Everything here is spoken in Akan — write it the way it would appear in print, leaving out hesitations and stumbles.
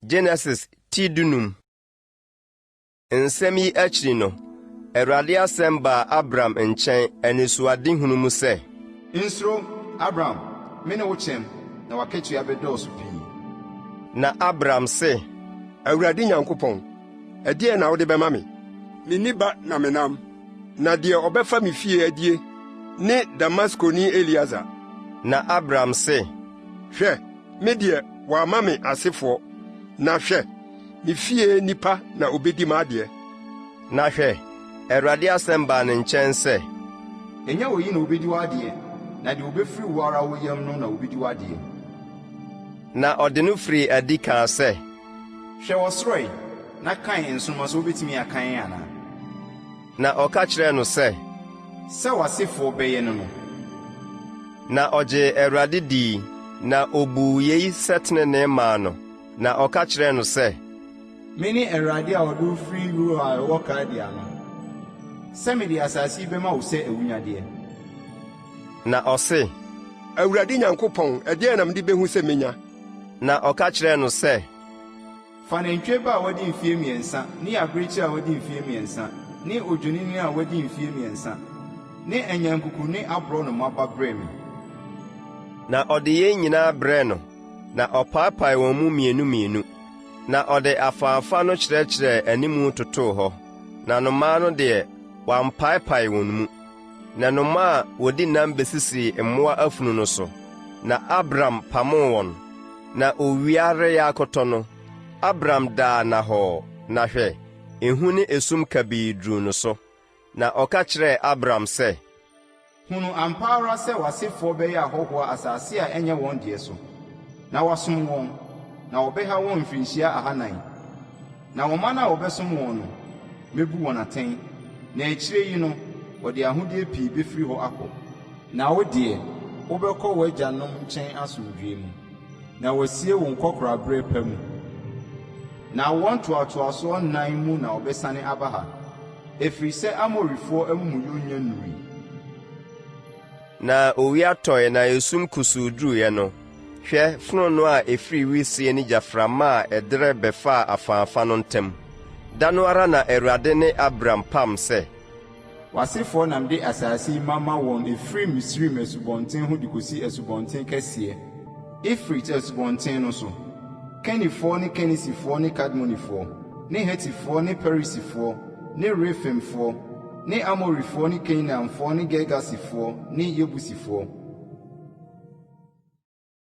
Genesis ti dunum. Nsɛm yi akyiri no, Awurade asɛm baa Abram nkyɛn anisoadehunu mu sɛ. Nsuro, Abram, mene wo kyɛm, na w'akatua bɛdɔɔso pii. Na Abram se. Awurade Nyankopɔn, ɛdeɛn na wode bɛma me? Menni ba na menam, na deɛ ɔbɛfa me fie adie ne Damaskoni Elieser. Na Abram se. Hwɛ, me deɛ, wɔamma me asefoɔ, na hwɛ, me fie nipa na obedi m'adeɛ. Na hwɛ, Awurade asɛm baa ne nkyɛn sɛ. Ɛnyɛ oyi na obedi w'adeɛ, na deɛ obefiri wo ara wo yam no na obedi w'adeɛ. Na ɔde no firii adi kaa sɛ. Hwɛ ɔsoro ɛ, na kan nsoromma sɛ wobɛtumi akan anaa? Na ɔka kyerɛɛ no sɛ. Sɛ w'asefoɔ bɛyɛ ne no. Na ɔgyee Awurade dii, na obuu yei sɛ tenenee maa no, na ɔka kyerɛɛ no sɛ. Mene Awurade a ɔde wo firi Ur a ɛwɔ Kaldea no, sɛ mede asase yi bɛma wo sɛ awunnyadeɛ. Na ɔse. Awurade Nyankopɔn, ɛdeɛn na mede bɛhu sɛ mɛnya? Na ɔka kyerɛɛ no sɛ. Fa nantwie ba a wadi mfeɛ mmiɛnsa ne abirekyie a wadi mfeɛ mmiɛnsa ne odwennini a wadi mfeɛ mmiɛnsa ne anyankuku ne aborɔnoma ba brɛ me. Na ɔde yei nyinaa brɛɛ no, na ɔpaapaee wɔn mu mmienu mmienu, na ɔde afaafa no kyerɛkyerɛɛ animu totoo hɔ, na nnomaa no deɛ, wampaepae wɔn mu. Na nnomaa a wɔdi nam besisii mmoa afunu no so, na Abram pamoo wɔn. Na owia reyɛ akɔtɔ no, Abram daa nnahɔɔ, na hwɛ, ehu ne esum kabii duruu no so. Na ɔka kyerɛɛ Abram sɛ. Hunu ampa ara sɛ w'asefoɔ bɛyɛ ahɔhoɔ asase a ɛnyɛ wɔn deɛ so, na wɔasom wɔn, na wɔbɛha wɔn mfirinhyia ahanan. Na ɔman a wɔbɛsom wɔn no, mɛbu wɔn atɛn, na akyire yi no, wɔde ahodeɛ pii bɛfiri hɔ akɔ. Na wo deɛ, wobɛkɔ w'agyanom nkyɛn asomdwoeɛ mu, na wɔasie wo nkɔkoraaberɛ pa mu. Na awoɔ ntoatoasoɔ nnan mu na wɔbɛsane aba ha, ɛfiri sɛ Amorifoɔ amumuyɔ nnya nnurui. Na owia tɔe na esum kusuu duruiɛ no, hwɛ, fononoo a ɛfiri wisie ne gyaframa a ɛderɛ bɛfaa afaafa no ntam. Da no ara na Awurade ne Abram pam sɛ. W'asefoɔ na mede asase yi mama wɔn ɛfiri Misraim asubɔnten ho de kɔsi asubɔnten kɛseɛ, Eufrate asubɔnten no so, Kenifoɔ ne Kenisifoɔ ne Kadmonifoɔ, ne Hetifoɔ ne Perisifoɔ ne Refaimfoɔ, ne Amorifoɔ ne Kanaanfoɔ ne Girgasifoɔ ne Yebusifoɔ.